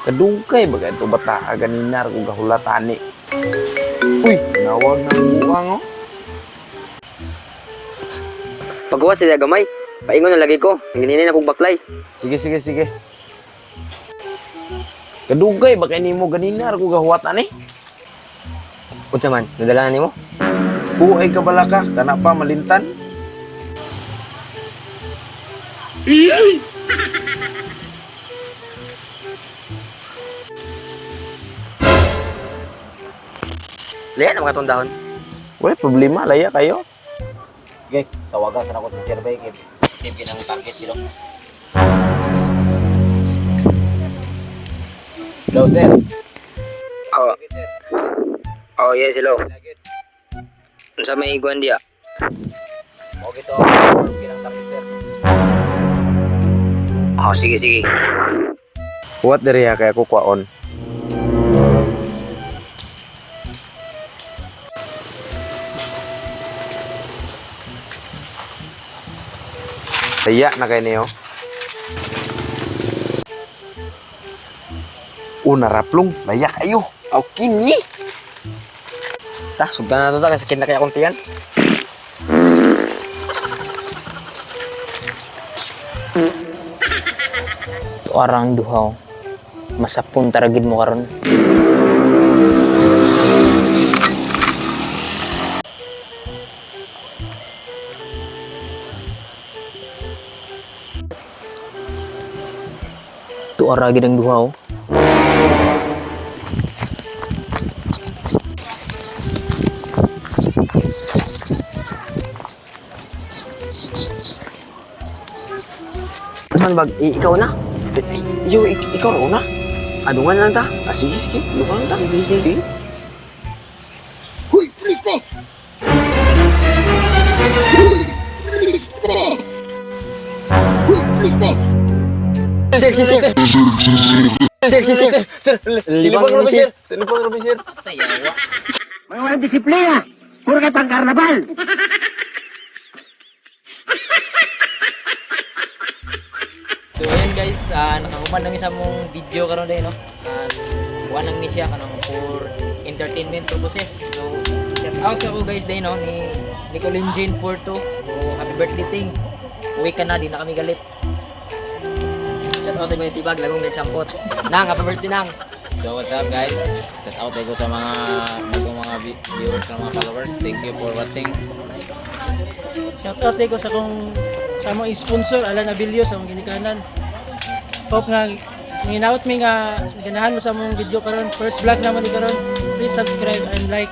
Kadugay ba ito bata ganinar kung gahulatani. Uy, nawag ng buwang oh. Pagkuha sila gamay. Paingon na lagi ko. Ang na kong baklay. Sige, sige, sige. Kadugay ba kay nimo ganinar kung gahuwatan eh? Unsa man, nadala na nimo? Buhay ka bala ka, kana pa malintan. Laya na mga tong dahon. Wala problema, laya kayo. Okay, tawagan sa ako si Sir Bay. Team kinang target sila. Hello, sir. Oh. Oh, yes, hello. Unsa may iguan diya? Okay to. Kinang target, sir. Oh, sige, sige. Huwat diri ha kay ako kwaon. Laya na kay niyo. Una raplong, laya kayo. Aw kini. Ta, sugdan na to ta kasi sakit na kaya akong tiyan. Arang duhaw. Masapon taragid mo karon. Tuara gid ang duhaw. Ano man bag, ikaw na. Yo, ikaw raw na. Adungan lang ta. Ah, sige, sige. Lukang ta. Sige, sige. Huy, pulis na eh! Huy, pulis na eh! Huy, pulis na eh! Sir, sir, sir. Sir, sir, sir. Sir, Libang libang rami, rami, sir. Libang rami, sir. So ayun guys, nakakuman namin sa mong video karon day no. Buwan lang ni siya kanang for entertainment purposes. So shout out ako guys day no ni Nicolene Jane Porto. So happy birthday ting. Uwi ka na, di na kami galit. Shout out tayo tibag lagong may sampot. Nang, happy birthday nang. So, what's up, guys? Shout out ko sa mga bagong mga viewers ng mga followers. Thank you for watching. Shout out ko sa kong sa among sponsor Alan Abilio sa among ginikanan. Hope nga nginawat mi nga ganahan mo sa among video karon. First vlog naman ni karon. Please subscribe and like.